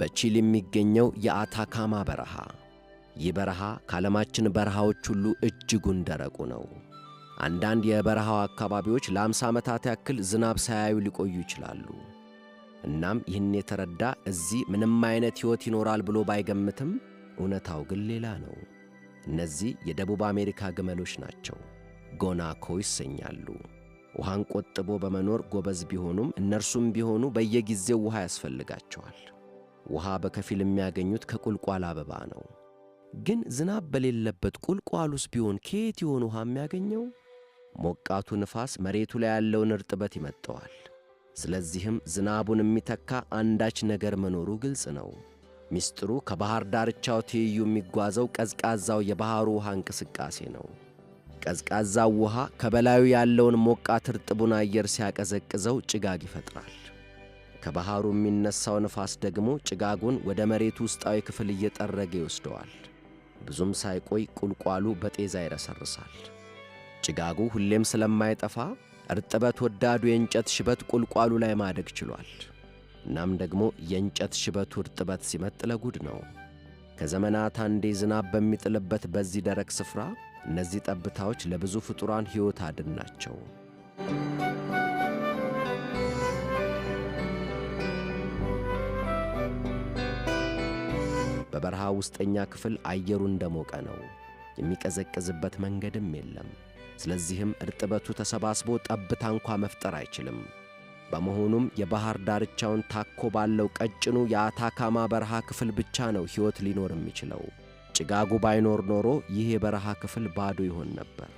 በቺሊ የሚገኘው የአታካማ በረሃ። ይህ በረሃ ከዓለማችን በረሃዎች ሁሉ እጅጉን ደረቁ ነው። አንዳንድ የበረሃው አካባቢዎች ለ50 ዓመታት ያክል ዝናብ ሳያዩ ሊቆዩ ይችላሉ። እናም ይህን የተረዳ እዚህ ምንም አይነት ሕይወት ይኖራል ብሎ ባይገምትም እውነታው ግን ሌላ ነው። እነዚህ የደቡብ አሜሪካ ግመሎች ናቸው። ጎናኮ ይሰኛሉ። ውሃን ቆጥቦ በመኖር ጎበዝ ቢሆኑም እነርሱም ቢሆኑ በየጊዜው ውሃ ያስፈልጋቸዋል። ውሃ በከፊል የሚያገኙት ከቁልቋል አበባ ነው። ግን ዝናብ በሌለበት ቁልቋሉስ ቢሆን ከየት ይሆን ውሃ የሚያገኘው? ሞቃቱ ንፋስ መሬቱ ላይ ያለውን እርጥበት ይመጠዋል። ስለዚህም ዝናቡን የሚተካ አንዳች ነገር መኖሩ ግልጽ ነው። ሚስጥሩ ከባሕር ዳርቻው ትይዩ የሚጓዘው ቀዝቃዛው የባሕሩ ውሃ እንቅስቃሴ ነው። ቀዝቃዛው ውሃ ከበላዩ ያለውን ሞቃት እርጥቡን አየር ሲያቀዘቅዘው ጭጋግ ይፈጥራል። ከባሕሩ የሚነሳው ንፋስ ደግሞ ጭጋጉን ወደ መሬቱ ውስጣዊ ክፍል እየጠረገ ይወስደዋል። ብዙም ሳይቆይ ቁልቋሉ በጤዛ ይረሰርሳል። ጭጋጉ ሁሌም ስለማይጠፋ እርጥበት ወዳዱ የእንጨት ሽበት ቁልቋሉ ላይ ማደግ ችሏል። እናም ደግሞ የእንጨት ሽበቱ እርጥበት ሲመጥ ለጉድ ነው። ከዘመናት አንዴ ዝናብ በሚጥልበት በዚህ ደረቅ ስፍራ እነዚህ ጠብታዎች ለብዙ ፍጡራን ሕይወት አድን ናቸው። በበረሃ ውስጠኛ ክፍል አየሩ እንደሞቀ ነው። የሚቀዘቅዝበት መንገድም የለም። ስለዚህም እርጥበቱ ተሰባስቦ ጠብታ እንኳ መፍጠር አይችልም። በመሆኑም የባሕር ዳርቻውን ታኮ ባለው ቀጭኑ የአታካማ በረሃ ክፍል ብቻ ነው ሕይወት ሊኖር የሚችለው። ጭጋጉ ባይኖር ኖሮ ይህ የበረሃ ክፍል ባዶ ይሆን ነበር።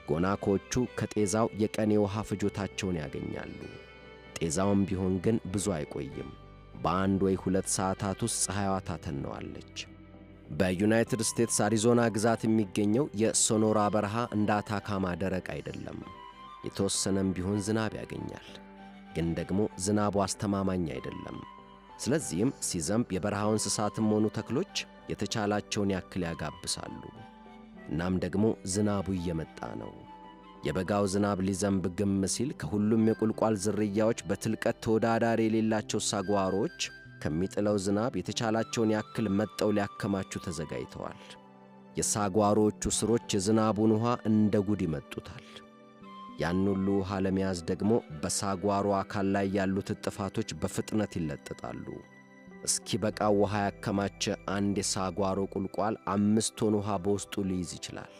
ጎናኮቹ ከጤዛው የቀን የውሃ ፍጆታቸውን ያገኛሉ። ጤዛውም ቢሆን ግን ብዙ አይቆይም። በአንድ ወይ ሁለት ሰዓታት ውስጥ ፀሐይዋ ታተነዋለች። በዩናይትድ ስቴትስ አሪዞና ግዛት የሚገኘው የሶኖራ በረሃ እንደ አታካማ ደረቅ አይደለም። የተወሰነም ቢሆን ዝናብ ያገኛል። ግን ደግሞ ዝናቡ አስተማማኝ አይደለም። ስለዚህም ሲዘንብ የበረሃው እንስሳትም ሆኑ ተክሎች የተቻላቸውን ያክል ያጋብሳሉ። እናም ደግሞ ዝናቡ እየመጣ ነው። የበጋው ዝናብ ሊዘንብ ግም ሲል ከሁሉም የቁልቋል ዝርያዎች በትልቀት ተወዳዳሪ የሌላቸው ሳጓሮች ከሚጥለው ዝናብ የተቻላቸውን ያክል መጠው ሊያከማቹ ተዘጋጅተዋል። የሳጓሮቹ ስሮች የዝናቡን ውሃ እንደ ጉድ ይመጡታል። ያን ሁሉ ውሃ ለመያዝ ደግሞ በሳጓሮ አካል ላይ ያሉት እጥፋቶች በፍጥነት ይለጠጣሉ። እስኪበቃው ውሃ ያከማቸ አንድ የሳጓሮ ቁልቋል 5 ቶን ውሃ በውስጡ ሊይዝ ይችላል።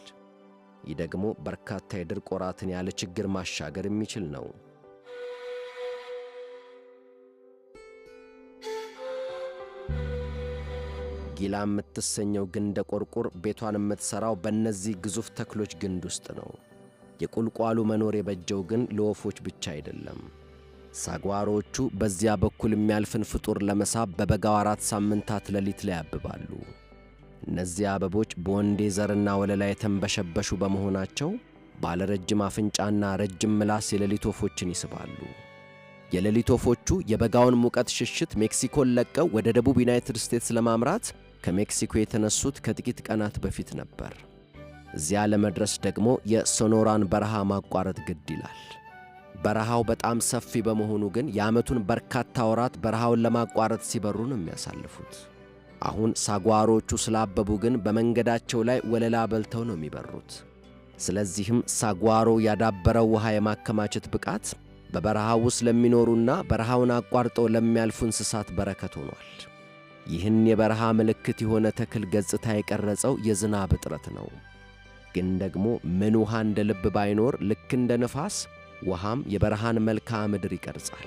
ይህ ደግሞ በርካታ የድርቅ ወራትን ያለ ችግር ማሻገር የሚችል ነው። ጊላ የምትሰኘው ግንደ ቆርቁር ቤቷን የምትሠራው በእነዚህ ግዙፍ ተክሎች ግንድ ውስጥ ነው። የቁልቋሉ መኖር የበጀው ግን ለወፎች ብቻ አይደለም። ሳጓሮቹ በዚያ በኩል የሚያልፍን ፍጡር ለመሳብ በበጋው 4 ሳምንታት ሌሊት ላይ ያብባሉ። እነዚህ አበቦች በወንዴ ዘርና ወለላ የተንበሸበሹ በመሆናቸው ባለረጅም አፍንጫና ረጅም ምላስ የሌሊት ወፎችን ይስባሉ። የሌሊት ወፎቹ የበጋውን ሙቀት ሽሽት ሜክሲኮን ለቀው ወደ ደቡብ ዩናይትድ ስቴትስ ለማምራት ከሜክሲኮ የተነሱት ከጥቂት ቀናት በፊት ነበር። እዚያ ለመድረስ ደግሞ የሶኖራን በረሃ ማቋረጥ ግድ ይላል። በረሃው በጣም ሰፊ በመሆኑ ግን የዓመቱን በርካታ ወራት በረሃውን ለማቋረጥ ሲበሩ ነው የሚያሳልፉት። አሁን ሳጓሮቹ ስላበቡ ግን በመንገዳቸው ላይ ወለላ በልተው ነው የሚበሩት። ስለዚህም ሳጓሮ ያዳበረው ውሃ የማከማቸት ብቃት በበረሃው ውስጥ ለሚኖሩና በረሃውን አቋርጠው ለሚያልፉ እንስሳት በረከት ሆኗል። ይህን የበረሃ ምልክት የሆነ ተክል ገጽታ የቀረጸው የዝናብ እጥረት ነው። ግን ደግሞ ምን ውሃ እንደ ልብ ባይኖር ልክ እንደ ንፋስ ውሃም የበረሃን መልክዓ ምድር ይቀርጻል።